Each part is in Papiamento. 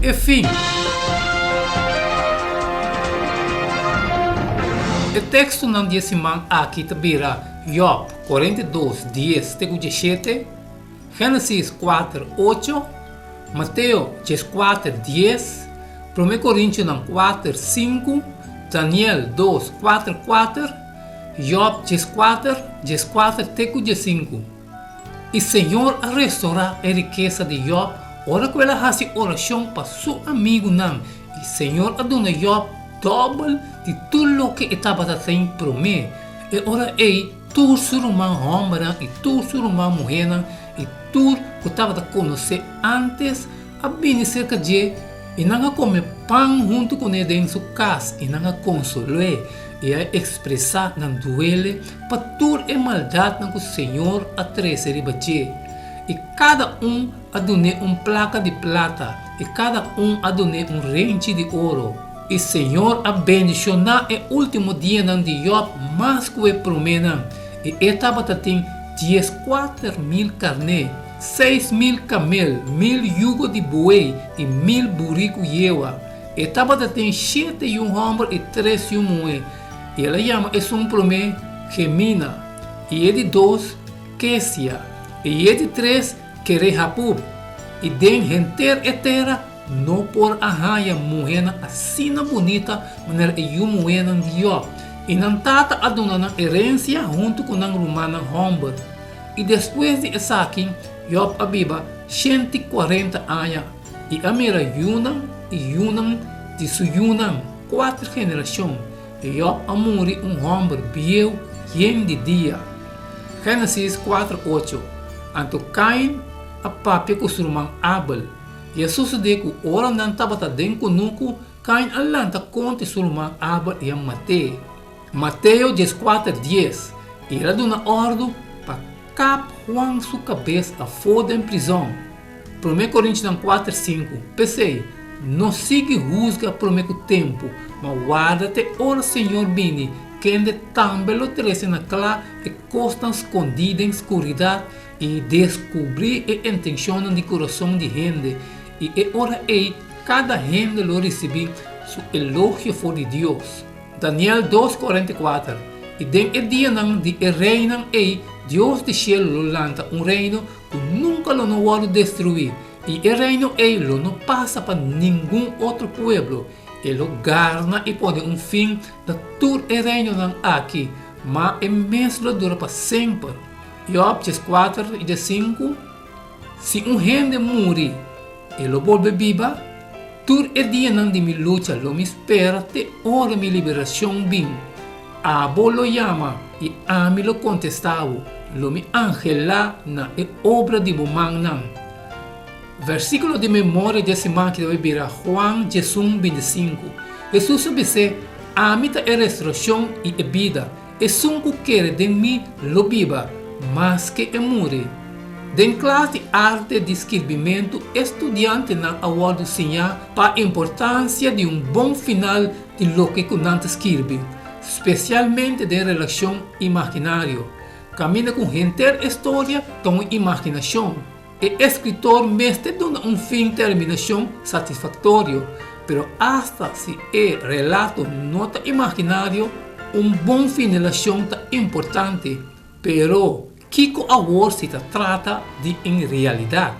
E fin. E tekstonan di e siman aki ta bira Jòb 42, 10 te ku 17, Génesis 4, 8, Mateo 14, 10, Promé Korintionan 4, 5, Daniel 2, 4, 4, Jòb 14, 14 te ku 15. I Señor a restorá e rikesa di Jòb ora ku el a hasi orashon pa su amigunan, i Señor a duna Jòb dòbel di tur loke e tabata tin promé. E ora ei tur su ruman hòmbernan i tur su ruman muhénan i tur ku tabata konosé ántes a bini serka dje, i nan a kome pan huntu kuné den su kas, i nan a konsol'é i a ekspresá nan duele pa tur e maldatnan ku Señor a trese riba dje. I kada un a dun'é un plaka di plata, i kada un a dun'é un renchi di oro. I Señor a bendishoná e último dianan di Jòb mas ku e proménan, i e tabata tin 14.000 karné, 6.000 kamel, 1.000 yugo di buey i 1.000 buriku yewa. E tabata tin shete yu hòmber i tres yu muhé, i el a yama esun promé Gemina, i e di dos Kesia, i e di tres Kerehapub. I den henter e tera no por a haña muhénan asina bunita manera e yu muhénan di Jòb, i nan tata a duna nan erensia huntu ku nan rumannan hòmber. I despues di esaki Jòb a biba 140 aña i a mira yunan i yunan di su yunan, kuater generashon. I Jòb a muri un hòmber bieu yen di dia. Génesis 4, 8 Anto Kain a papia ku su ruman Abel. I a sosodé ku ora nan tabata den kunuku, Kain a lanta kontra su ruman Abel i a mat'é. Mateo 14, 10 I el a duna òrdu pa kap Juan su kabes afó den prizòn. Promé Korintionan 4, 5 P'esei, no sigui husga promé ku tempu, ma warda te ora Señor bini, kende tambe lo trese na kla e kosnan skondí den skuridat i deskubrí e intenshonnan di kurason di hende, i e ora ei kada hende lo risibí su elogio for di Dios. Daniel 2, 44 I den e dianan di e reinan ei Dios di shelu lo lanta un reino ku nunka lo no wòrdu destruí, i e reino ei lo no pasa pa ningun otro pueblo. E lo garna i pone un fin na tur e reinonan aki, ma e mes lo dura pa semper. Jòb 14 i 15 Si un hende muri, e lo bolbe biba? Tur e dianan di mi lucha lo mi spera te ora mi liberashon bin. Abo lo yama i ami lo kontestá bo, lo mi anhelá na e obra di bo mannan. Versíkulo di memoria dje siman ki ta bai bira Juan 11, 25. Hesus a bis'é, Ami ta e resurashon i e bida. Esun ku kere den mi lo biba, maske e muri. Den klas di arte di skirbimentu e studiantenan a wòrdu siñá pa importansia di un bon final di loke ku nan ta skirbi, spesialmente den relashon imaginario, kaminda ku henter e storia ta un imaginashon. E eskritor mester duna un fin terminashon satisfaktorio, pero asta si e relato no ta imaginario, un bon finalashon ta importante. Pero, kiko awor si ta trata di en realidat?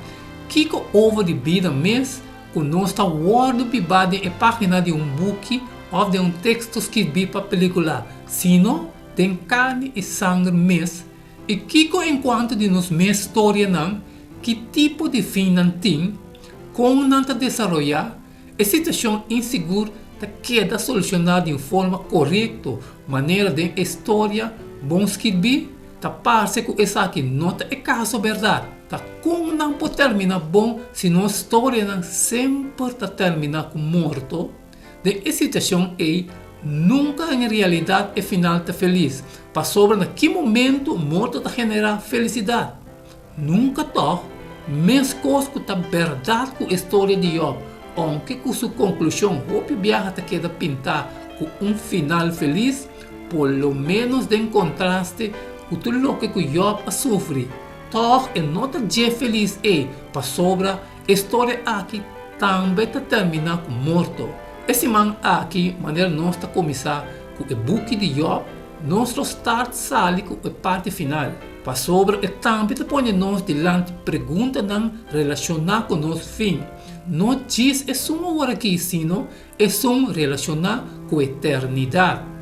Kiko over di bida mes ku nos ta wòrdu bibá den e página di un buki òf den un teksto skirbí pa pelíkula, sino den karni i sanger mes? I kiko enkuanto di nos mes storianan, ki tipo di fin nan tin, kon nan ta desaroyá? E situashon insigur ta keda solushoná di un forma korekto manera den e storia bon skirbí? Ta parse ku esaki no ta e kaso bèrdat. Ta kon nan por terminá bon si nos storianan semper ta terminá ku morto? Den e situashon ei, nunka en realidat e final ta felis, pasobra na ki momentu morto ta generá felisidat? Nunka tòg, meskos ku ta bèrdat ku e storia di Jòb, ounke ku su konklushon hopi biaha ta keda pintá ku un final felis, por lo ménos den kontraste ku tur loke ku Jòb a sufri, tòg e no ta dje felis ei, pasobra e storia aki. tambe ta terminá ku morto. E siman aki, manera nos ta kuminsá ku e buki di Yòb, nos lo start sali ku e parti final, pasobra e tambe ta pone nos dilanti preguntanan relashoná ku nos fin, no djis esun aworakí sino esun relashoná ku eternidat.